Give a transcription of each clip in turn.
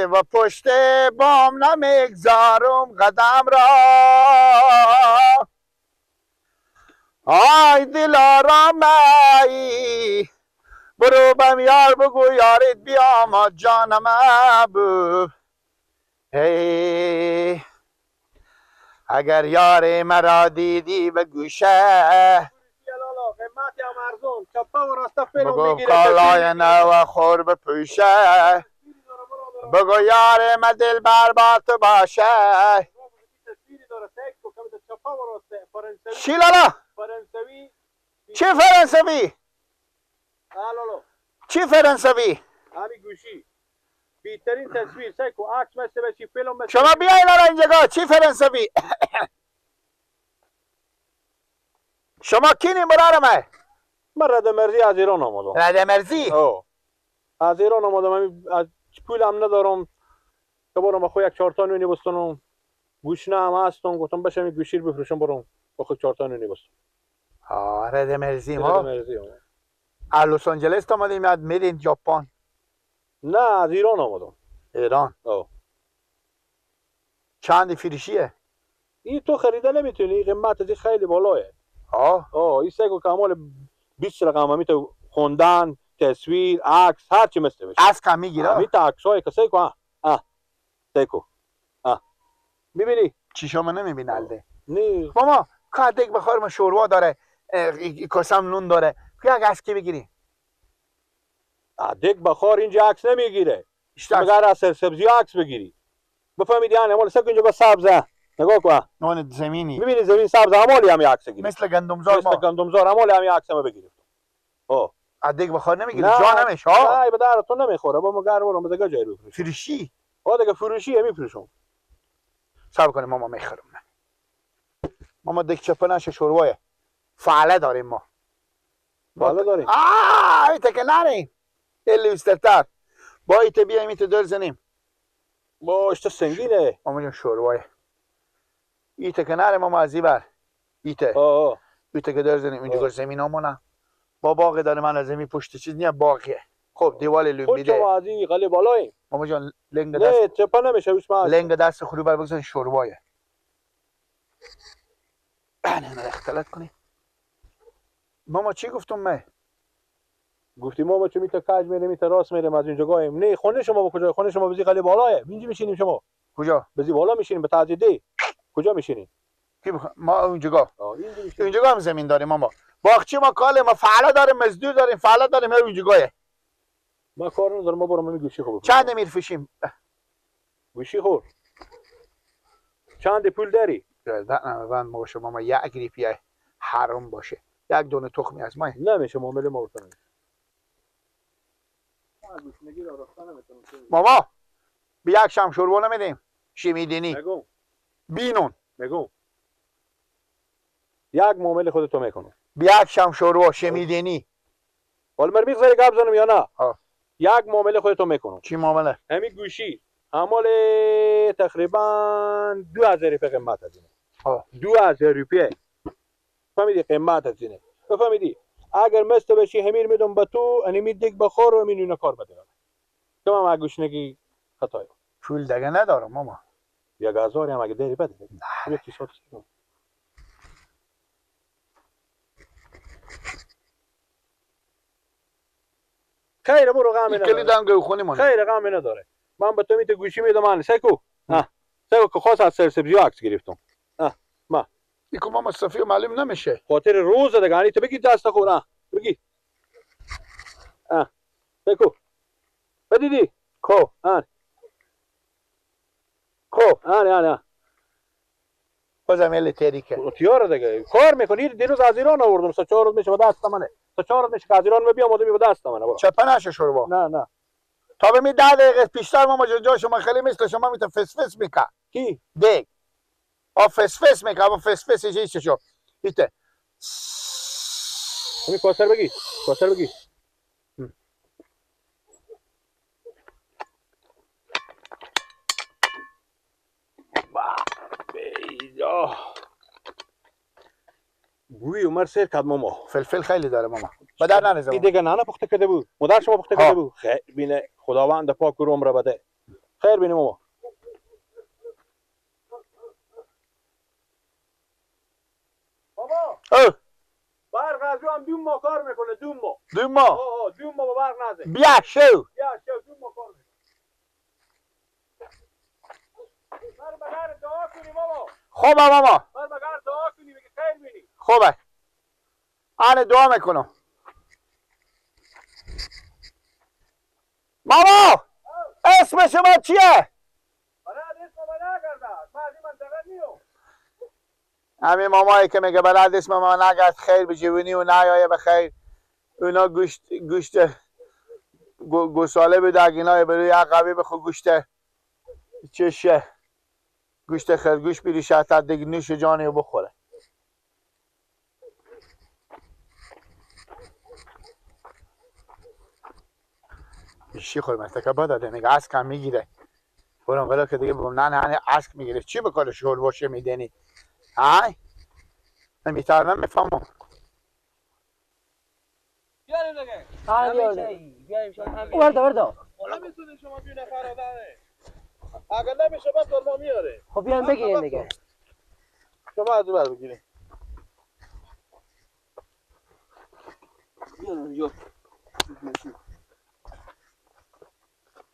و پشت بام نمیگذارم قدم را. آی دلارام ای برو بم یار بگو یارت بیام جانم ابو. ای اگر یار مرا دیدی به گوشه بگو کالای نو خور بپوشه، بگو یار ما دل بر با تو باشه. چی لالا؟ چی فرانسوی؟ چی فرانسوی؟ همین گوشی بهترین تصویر سیکو عکس مثل بچی فیلم مثل. شما بیاین لالا اینجا. چی فرانسوی؟ شما کینی برار من؟ من ردمرزی از ایران آمدم. ردمرزی؟ آه از ایران آمدم. از پولم ندارم که برم خو یک چهار تا نونی بستونم. گوشنه هم هستم، گفتم بشم گوشی رو بفروشم برم با خود چهار تا نونی بستونم. آه ردمرزی ما؟ ردمرزی آمدم. از لس آنجلس آمدیم یا میرین ژاپن؟ نه از ایران آمدم. ایران؟ آه. چند فروشیه؟ این تو خریده نمیتونی، قیمت از خیلی بالاه. آه آه این سگو کمال 20 رقم همی تو خوندن، تصویر، عکس، هر چی مثل بشه. عکس کم میگیره؟ همی تا عکسای که سگو اه سگو اه میبینی؟ چیشامو نمیبینه الده. نه ماما کادک بخور ما شوروا داره، کاسم نون داره. یک عکس کی بگیری؟ دک بخار اینجا عکس نمیگیره. مگر از سبزی عکس بگیری. بفهمید یعنی مال سگ اینجا سبزه. نگاه کن. نون زمینی. میبینی زمین سبز همالی هم عکس بگیری. مثل گندمزار ما. مثل گندمزار همالی هم عکس ما بگیریم. آه. دک بخار نمیگیری جا نمیشه. نه به در تو نمیخوره. با ما گر برم دیگه جای بفروش. فروشی؟ آه دیگه فروشی میفروشم. صبر کنیم ماما میخرم. ماما دک چپه نشه شورواه. فعله داریم ما. فعله داریم. آه ایت که نریم. خیلی بیشتر. با ایت بیایم ایت دور زنیم. باش تو سنگینه. ماما جون شورواه. ایت که نریم ماما از بر. ایت. آه. ایت که دور زنیم اینجا زمین همونه. با باغ داره من از زمین پشت چیز نیه باغیه. خب دیوال لومبیده. خود شما از این قلی بالاییم. ماما جان لنگ دست. نه چپه نمیشه بس ما. لنگ دست خلو بر بگذارین شورواه. نه اختلاط کنی. ماما چی گفتم من؟ گفتی ماما چه میتا کج میره میتا راست میریم از اینجا گایم. نه خونه شما با کجا؟ خونه شما بزی قلی بالایه. اینجا میشینیم شما. کجا؟ بزی بالا میشینیم به تعزیده. کجا میشینیم؟ ما اونجا. اونجا هم زمین داریم ماما. باغچه ما کاله ما فعلا داریم مزدور داریم فعلا داریم اونجا. ما کار ندارم ما برام می گوشی خور. چند میرفشیم؟ گوشی خور. چند پول داری؟ نه من ما شما ما یک ریپیه حرام باشه. یک دونه تخمی از ما نمیشه معامله ما بکنیم. ماما به یک شم شوربا نمیدیم. شمیدنی. نگو. بینون. نگو. یک معامله خودتو میکنم. به یک شم شوربا شمیدنی. حالا من میگذاری گپ زنم یا نه؟ یک معامله خودتو میکنم. چی معامله؟ همین گوشی عمال تقریبا 2000 روپیه قیمت از اینه. 2000 روپیه. فهمیدی قیمت از اینه. بفهمیدی اگر مست بشی همین میدم به تو انیمی دیگ بخور و همین اینا کار بده. تو هم گوشنگی خطای. پول دیگه ندارم ماما. 1000 هم اگه داری بده. نه. خیر برو غم نداره. کلیدم گو خونی مونه. خیر غم نداره. من به تو میته گوشی میدم من سکو. ها. سکو که خواست از سرسبزی عکس گرفتم. ها ما. ایکو ماما صفی معلوم نمیشه. خاطر روز دیگه یعنی تو بگی دست خور ها. بگی. ها. سکو. بدیدی؟ کو. ها. کو. ها نه نه. بازم ال تریکه. تیاره دیگه. کار میکنی دیروز از ایران آوردم سه چهار روز میشه به دست منه. سه چهار روز میشه که از ایران بیام آدمی به دست منه. چپه نشه شوربا. نه نه. تا به می 10 دقیقه پیشتر ماما جان جا شما خیلی مثل شما میته فسفس میکه. کی؟ دیگ. آ فسفس میکه با فسفس چیز شو. ایته. همین کوثر بگی. کوثر بگی. بوی عمر سیر کرد ماما. فلفل خیلی داره ماما. بدر نریزه. این دیگه نانه پخته کرده بود. مادر شما پخته کرده بود. خیلی بینه خداوند پاک رو عمر بده. خیر بینیم ماما. بابا برق از هم 2 ماه کار میکنه. 2 ماه. 2 ماه. آه، 2 ماه با برق نزه. بیا شو. بیا شو، 2 ماه کار میکنه. بر بغیر دعا کنی بابا. خوبه ماما. بر بغیر دعا کنی، بگی خیر بینی. خوبه، آنه دعا میکنم. ماما، اسم شما چیه؟ بلد اسم من نکرده، من از این منطقه نیو. همین مامایی که میگه بلد اسم ما نگرد، خیر به جوونی و نیایه بخیر. اونا گوشت گوشت گوساله بوده، اگه اینا بروی عقبی بخو گوشت چشه، گوشت خرگوش بیریشه تا دیگه نوش جانی بخوره. بیشی خود مرتکه داده، میگه اسک هم میگیره. برم ولی که دیگه بگم نه نه نه، اسک میگیره چی بکنه؟ شغل باشه میدنی های نمیتر نمیفهمم. بیاریم دیگه. بیاریم. ورده ورده. نمیتونی شما بی نفر آدمه. اگر نمیشه بس ما میاره. خب بیایم بگیریم دیگه. شما از بر بگیریم.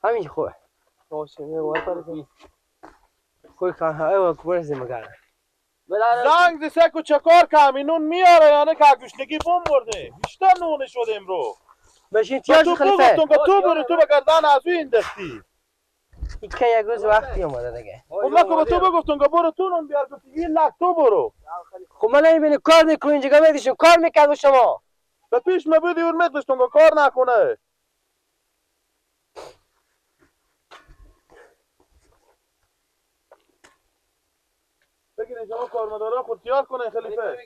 همین خوبه. خوی خان ایوه کبرزی مگانه. زنگ زسکو چکار که نون میاره یا نه که گوشنگی بم برده. بیشتر نونه شده امرو. بشین تیاز تو خلیفه. بگفتم که تو برو، تو به گردن از او انداختی. که یک روز وقتی اومده دیگه. خب من که به تو بگفتم که برو تو نون بیار، گفتی این لک تو برو. خب من نمیبینی کار میکنی اینجا میدیشون کار میکرد با شما. به پیش ما بودی اون میداشتم که کار نکنه. بگیرین شما کارمدارا خود تیار کنه خلیفه.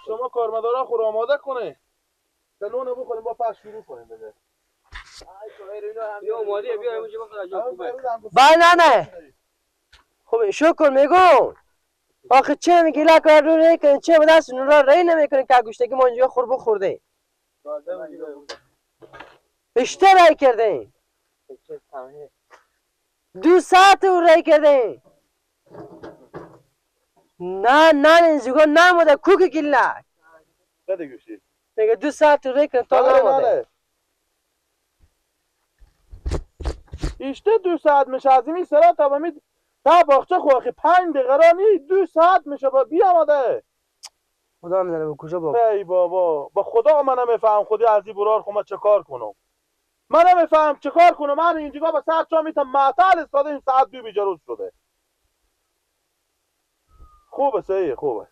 شما کارمدارا خود آماده کنه که نون بخوریم، با پس شروع کنیم دیگه. بله نه نه. خب شکر میگم. آخه چه میگی لک رو نکنی چه به دست نورا رای نمیکنی که گوشتگی ما اینجا خور بخورده. اشته رای کرده. 2 ساعت او رای کرده. نه نه، اینجا نموده کوک گیلک. بده گوشی. میگه 2 ساعت رای کرده تا نموده. ایشته 2 ساعت میشه از این سرا تا می تا باغچه خو آخه 5 دقیقه را نی، 2 ساعت میشه با بیامده. خدا میدونه به کجا با. ای بابا، با خدا من نمیفهم خودی از این برار خو من چه کار کنم. من نمیفهم چه کار کنم. من اینجا با ساعت چا میتم معطل استاده، این ساعت دو بیجا شده. خوبه، صحیح خوبه.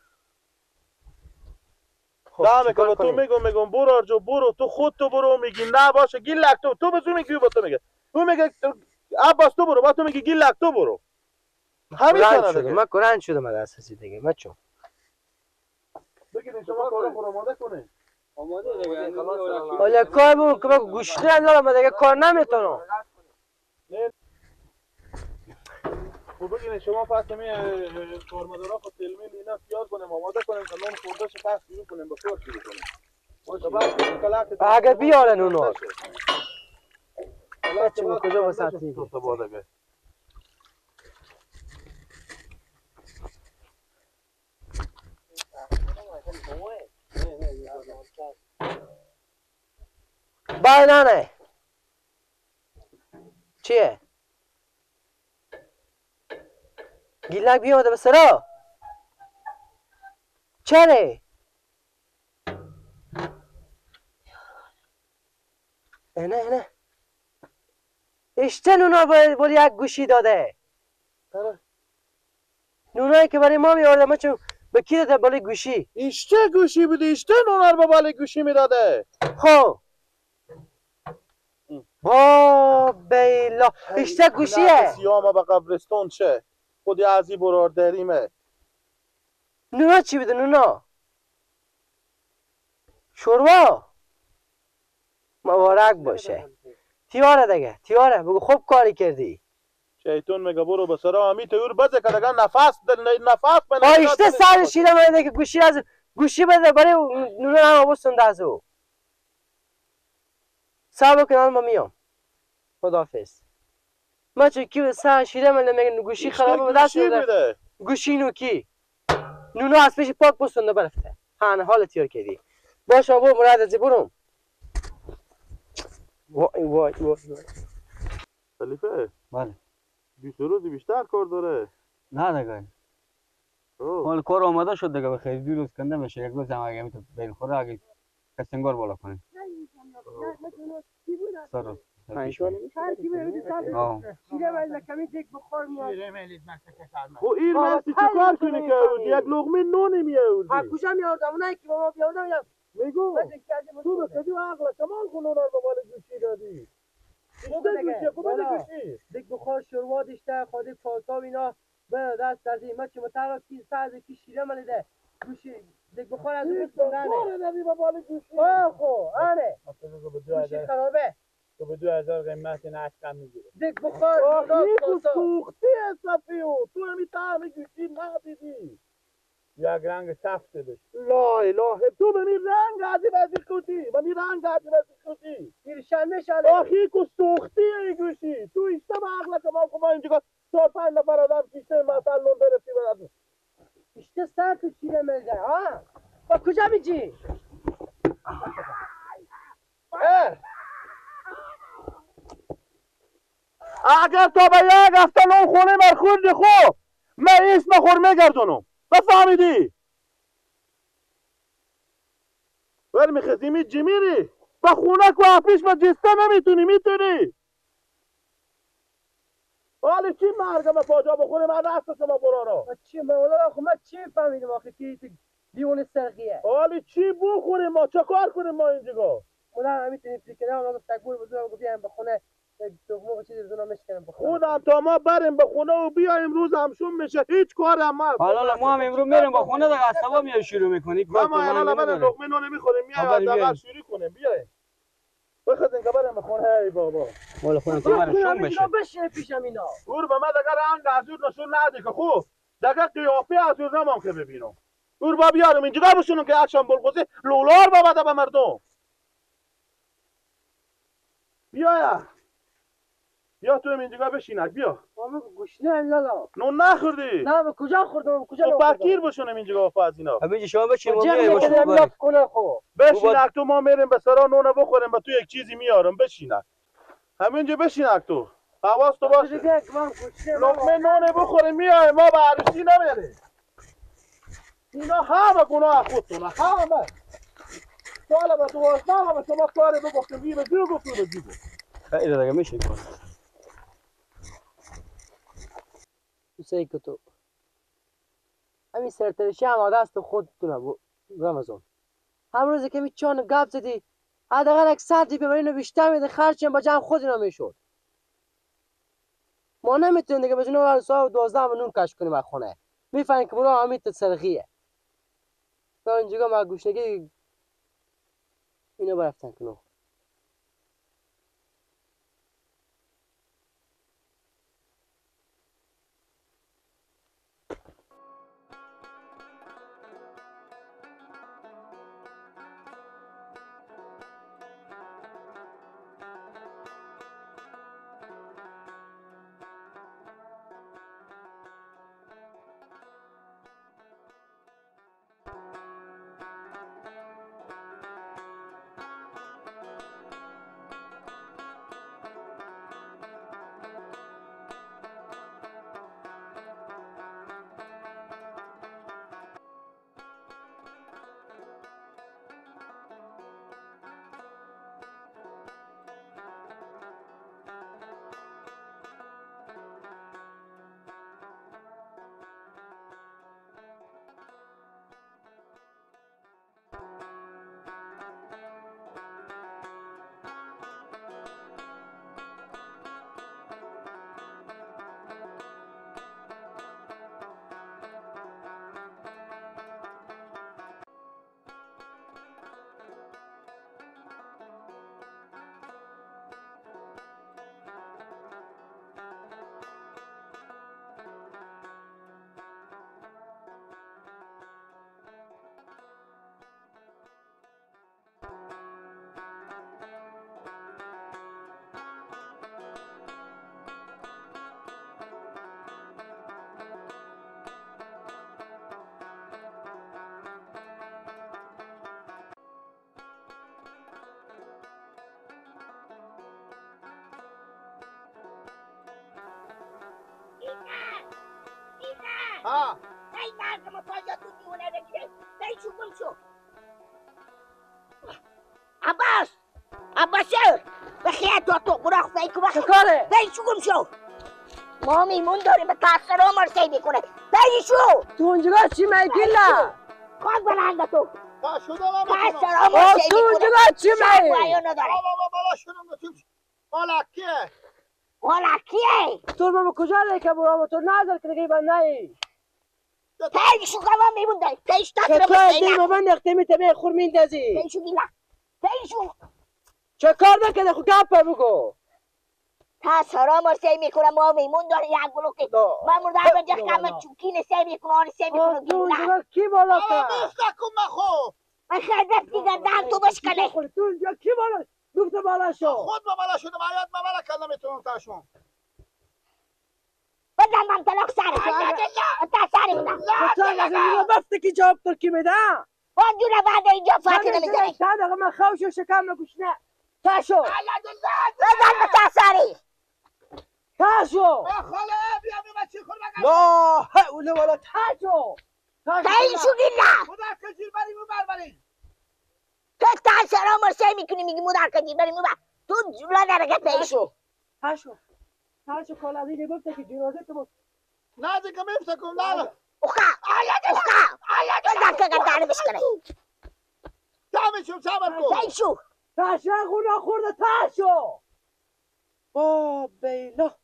خب دمه که چیکار به تو کنیم؟ میگم، میگم برو ارجو برو، تو خود تو برو، میگی نه باشه گیلک تو. تو به میگی، با تو میگه، تو میگه عباس تو برو، با تو میگی گیلک تو برو. همین کرنج سنه شده. دیگه. من کرنج شدم از اساسی دیگه من چون. بگیرین شما کارا خود آماده کنین. حالا کار بگو که من گوشتی هم دارم، من دیگه کار نمیتونم. خب بگیرین شما پس می کارمدارا خود تلمیل اینا تیار کنیم، آماده کنیم که نون خورده شه، پس شروع کنیم به کار شروع کنیم. اگر بیارن اونا. بچه به کجا واسه دیگه؟ دیگه. بله نه نه. چیه؟ گیلک بیامده به سرا؟ چره؟ نه نه، اشته نونا باید یک گوشی داده. نونایی که برای ما میارده ما چون به کی داده بالای گوشی؟ ایشته گوشی بوده، ایشته نونا رو به بالای گوشی میداده. خب با بیلا اشته گوشیه. سیاما به قبرستون چه خودی ازی برار دریمه. نونا چی بوده؟ نونا شوروا. مبارک باشه. تیاره دیگه، تیاره. بگو خوب کاری کردی. شیطون میگه برو به سرا همی تیور بزه که دیگه نفس نفس به آیشته سر شیره من که گوشی از گوشی بده برای نونا هم بسنده از او. صبر کن، ما میام. خداحافظ. ما چون کی سر شیره من میگن گوشی خرابه به دست میده. گوشی نو کی؟ نونو از پیش پاک بستنده برفته. هان حال تیار کردی. باشه بابا مراد از برم. وای وای وای. خلیفه. بله. 20 روز بیشتر کار داره. نه دیگه. حال کار آماده شد دیگه بخیر 2 روز کنده میشه یک روز هم اگه میتونه بین خوره اگه کسنگار بالا کنه. سر روز. خب این مستی چه کار کنی که یک لقمه نون نمیآوردی؟ کجا میآوردم؟ اونایی که با ما بیاوردم میگو تو به کجا عقل کمال خون اونا رو به مال گوشی دادی؟ گوشی دیگ بخور شوروا داشته خودی پاسا اینا به دست از این ما چه مترا کی ساز کی شیره ملیده گوشی دیگ بخور از اون بخوره دادی به مال گوشی. خو آره گوشی خرابه. تو به 2000 قیمت این عشقم میگیره. دیگ بخور آخی سوختی صفیو تو همی طعم گوشی ندیدی. یک رنگ سفت داشت. لا اله تو به می رنگ عجیب از کوتی به می رنگ عجیب از کوتی میرشن میشن. آخی کو سوختی ای گوشی تو ایستا به عقل کمال کن. ما اینجا 4 5 نفر آدم کیسه مثلا نون برسی برد ایشته سر تو چیره ملده ها با کجا میجی؟ اگر تا به یک هفته نون خونه بر خوردی خو من اسم خور میگردونم. بفهمیدی؟ ور میخزیمی جمیری با خونه که پیش با جسته نمیتونی میتونی. حالا چی مرگم پاجا بخوره من دست شما برارا چی من خب من چی فهمیدم آخه کی دیوانه سرقیه. حالا چی بخوریم ما چه کار کنیم ما اینجا؟ خدا هم میتونیم فکر کنم گفت تکبر بزنم گفت بیایم به خونه تخم چیزی بزنم مشکنم بخورم. خودم تا ما بریم به خونه و بیایم روز همشون میشه هیچ کارم ما. حالا ما هم امروز میریم به خونه دیگه از صبح میای شروع میکنی. ما حالا بریم لقمه نون نمیخوریم میایم حداقل شروع کنیم. بیایم بخدین که بریم به خونه. ای بابا مال خونه تو برای شوم بشه. بشینه پیشم اینا. اور به من دیگه رنگ از اون نشون نده که خوب دیگه قیافه از اون نمام که ببینم. اور با بیارم اینجا بشونم که اکشن بلغوزه لولار بابا ده به مردم. بیا بیا تو اینجا بشینک بیا. ما گوشنه لالا. نون نخوردی؟ نه به کجا خوردم کجا نون خوردم؟ فقیر بشونم اینجا از اینا. همینجا شما بشین ما میایم کنه خو. بشینک تو ما میریم به سرا نون بخوریم به تو یک چیزی میارم بشینک. همینجا بشینک تو. حواس تو باشه. لقمه نون بخوریم میایم ما به عروسی نمیریم. اینا همه گناه خودتونه همه. سالا به 12 به شما کاری بگفتم بی به جو گفتم به جو. خیلی دیگه میشه کار. سعی تو همین سرترشی هم دست خودتونه رمضان. هم روزی که می چان گپ زدی حداقل یک 100 روپیه برای اینو بیشتر میده خرچم با جمع خود اینا میشد. ما نمیتونیم دیگه به جنوب ساعت 12 نون کش کنیم از خونه. میفهمیم که برو همین سرخیه. تا اینجا ما گوشنگی اینو برفتن کنو. ها ای مرد ما پاجا تو دیونه بگیره پیشو گم شو عباس عباس بخیر تو براخ فیکو بخیر چکاره؟ پیشو گم شو ما میمون داریم به تاثیر ما رو میکنه پیشو تو اونجا چی میگی؟ خاک بلنده تو تا شده ما تاثیر ما تو اونجا چی میگی؟ بابا بالا شدم تو بالا کیه؟ بالا کیه؟ تو ما کجا که برام تو نظر که دیگه بنایی پیشو قوا میمون داری پیش تاثیر ما چه کار من نختمی تبه خور میندازی پیشو گیلا پیشو چه کار بکنه خو گپ بگو تا سرا مرسی میکنه ما میمون داره یک گلو که ما مرده به جه چوکی نسی میکنه آن سی میکنه تو کی بالا کرد مفتکم مخو من خیلی دیگه دهن تو بشکنه تو اونجا کی بالا گفت بالا شو خود ما بالا شدم آیات ما بالا کردم میتونم تاشون بدم من طلاق سر تا سر بدم تو از اینجا بفته کی جواب ترکی میده وانجونا بعد اینجا فاتنه میزنه تا دقیقه من خوش و شکم نگوشنه تاشو بزن به تاسری تاشو خاله بیا بیا بچه خور بگم لا حول ولا تاشو تایشو گیلا مدر کجیر بری مبر بری تو تاسرا مرسی میکنی میگی مدر کجیر بری مبر تو جولا درگه تایشو تاشو تاشو کالازی گفته که جنازه تو نه دیگه میفتکم نه اوخا اوخا بزن که گردن بشکنه تامشو صبر کن تایشو تاشو خورده خورده تاشو با بیلا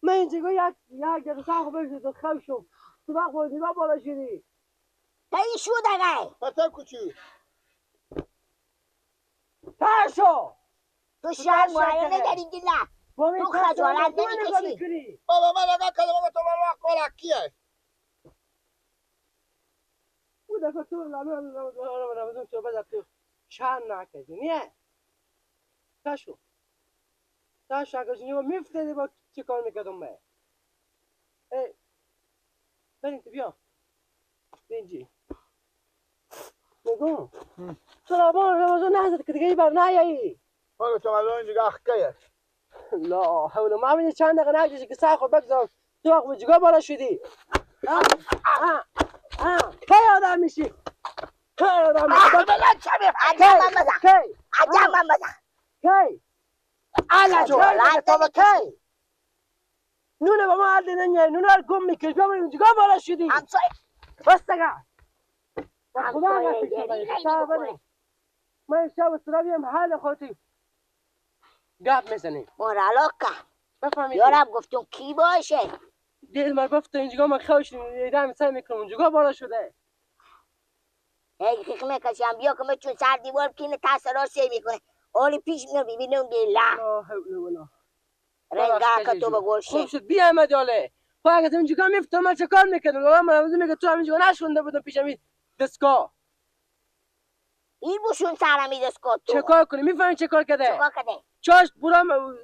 من اینجا یک یک دقیقه سر بشید تو خوشو تو وقت بودی با بالا شدی تایشو دقیقه پتر کوچی تاشو تو شهر معاینه نداری گیلا تو خجالت نمیکشی بابا من نگاه کردم بابا تو بابا کولا کیه او دفعه تو رمضان تو بزن تو شهر نکردی نیه تاشو تاشو اگر جنیو میفتادی با چه کار میکردم من ای برین تو بیا بینجی نگو تو رمضان نزد که دیگه بر نیایی بابا تو الان اینجا اخکیه لا حول ما من چند دقیقه نگذشته که سر خود بگذارم تو وقت جگاه بالا شدی کی آدم میشی کی آدم میشی عجب من بزن عجب من بزن کی خجالت تا کی نونه با ما عدل نمیای نونه رو گم میکش بیا بریم جگاه بالا شدی همسایه بس دیگه خدا نگه من شب سرابیم حال خودی گپ میزنیم مورالاکا بفهمید یارم گفتم کی باشه دل من گفت اینجا من خوش دیدم سعی میکنم اونجا بالا شده ای خیخ میکشم بیا که من چون سر دیوار کینه تاثیر سی میکنه آلی پیش میام ببینم گلا لا حول ولا رنگا که تو بگوشه خوب شد بیا احمد یاله خب اگه اینجا میفتم من چه کار میکردم لالا من میگه تو همینجا نشونده بودم پیش همین دستگاه این بوشون سرمی دستگاه تو چه کار کنی میفهمی چه کار کرده چه کار کرده چاش برام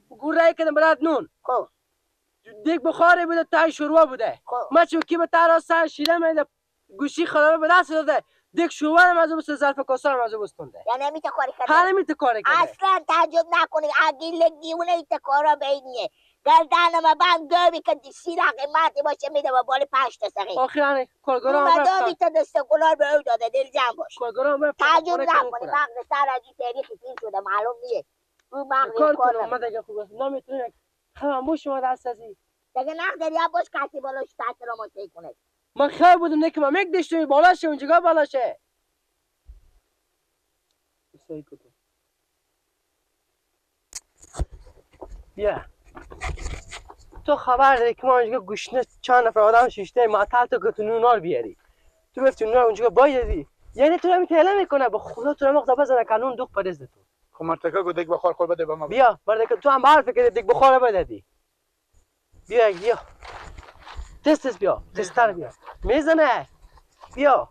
گوره کردم برات نون خب دیگ بخاری بوده تای شوروا بوده ما چون کی به ترا سر شیره میده گوشی خرابه به دست داده دیگ شوروا هم از اون ظرف کاسه هم از اون بستونده یعنی همی کاری کرده هر کاری کرده اصلا تعجب نکنی اگه دیونه ایت کارا بینیه گردن ما بند گوی که سیره قیمتی باشه میده و بالا 5 تا سقی آخرا کارگران رفتن تا دست گلار به او داده دل جمع باش کارگران رفتن تعجب نکنی مغز سر از این تاریخی پیر شده معلوم نیه او مغز کار کنم ما دیگه خوب نمیتونم هم باش شما دست ازی دیگه نقد یا باش کسی بالاش تاثیر ما کنه من خیر بودم نه که من یک دشتوی بالاشه اونجا بالاشه بیا تو خبر داری که ما اونجا گوشنه چند نفر آدم شیشته معطل تو که تو نونار بیاری تو بفتی نونار اونجا بایدی یعنی تو رو تهله میکنه با خدا تو رو مغزا بزنه که نون دوغ پرزده تو خب مرتکه گو دیگ بخور خور بده به ما بیا مرتکه تو هم حرف که دیگ بخور بده بیا بیا تست تست بیا تستر بیا میزنه بیا